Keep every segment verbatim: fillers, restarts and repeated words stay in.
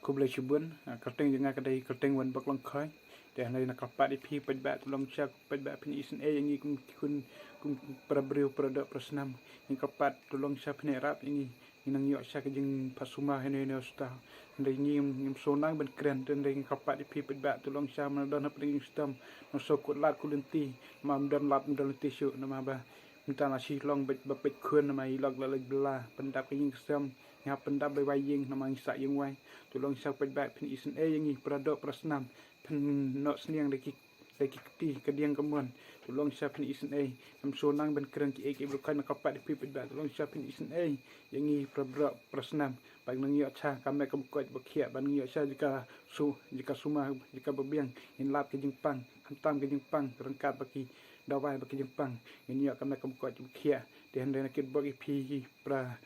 Khublei shibun, ah, kyrteng jong nga ka dei kyrteng Wanbok Lyngkhoi. Te hynrei nga kyrpad ïa phi paidbah, to long sha paidbah phin isynei ïa ngi kum khun, kum para briew para doh para snam. Nga kyrpad to long sha phin ïarap ïa ngi, ngi nang ïoh sha ka jingpha sumar hynne hynne u star. Hynrei ngi ngim sngewbha ban kren, te hynrei nga kyrpad ïa phi paidbah, to long sha, ma don hapdeng jingshitom, nang shu kut lad kut lynti, ma ym don lad ym don lynti shuh, namar ba mynta la shu long ba, ba peit khun, namar i lok la leit bylla, pyndap ka ïing ka sem, ngi hap pyndap bai wai ïing, namar ngi sah ïing wai. To long sha paidbah phin isynei ïa ngi para doh para snam, phin noh sniang da ki, da ki kti ka diang ka mon. To long sha phin isynei, ngam sngewbha ban kren kiei kiei baroh, nga kyrpad ïa phi paidbah, to long sha phin isynei ïa ngi para doh para snam, ba ngi nang ïoh sha ka met ka ba koit ba khiah, ba ngi nang ïoh sha jaka su, jaka sumar, jaka ba biang, ngin lap ka jingpang, khamtam ka jingpang ryngkat bad ki dawai bad ka jingpang, ngin ïoh ka met ka ba koit ba khiah. Te hynrei nga kitbok ïa phi para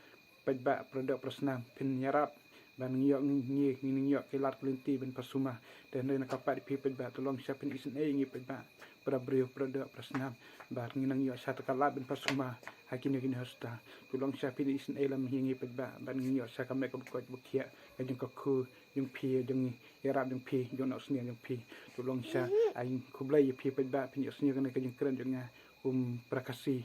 paidbah para doh para snam, phin ïarap ba ngi ïoh, ngi, ngi, ngi ïoh ki lad ki lynti ban pha sumar. Te hynrei nga kyrpad ïa phi paidbah, to long sha phin isynei ïa ngi paidbah, para briew para doh para snam, ba ngi nang ïoh sha ta ka lad ban pha sumar ha kine kine u star. To long sha phin isynei lem ïa ngi paidbah, ba ngi ïoh sha ka met ka ba koit ba khiah, ka jingkyrkhu jong phi, jingïarap jong phi, jingnoh sniang jong phi. To long sha, ai khublei ïa phi paidbah, phin ïohsngew kane ka jingkren jong nga kum para Khasi,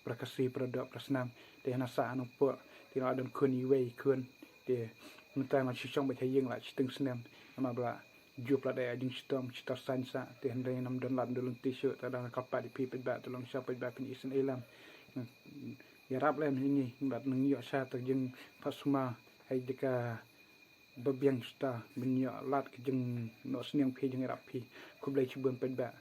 para Khasi para doh para snam. Te hana sah nang pok, te la don khun iwei khun, te mynta nga shu shong beit ha ïing la shiteng snem, namar ba la juh la dei ha jingshitom, shitom saiñ sah. Te hynrei ngam don lad ym don lynti shuh, te nga kyrpad ïa phi paidbah, to long sha paidbah phin isynei lem, ïarap lem ïa ngi, bad nang ïoh sha ta ka jingpha sumar ha jaka ba biang star, ban ïoh lad ka jingnoh sniang phi, jingïarap phi. Khublei shibun paidbah.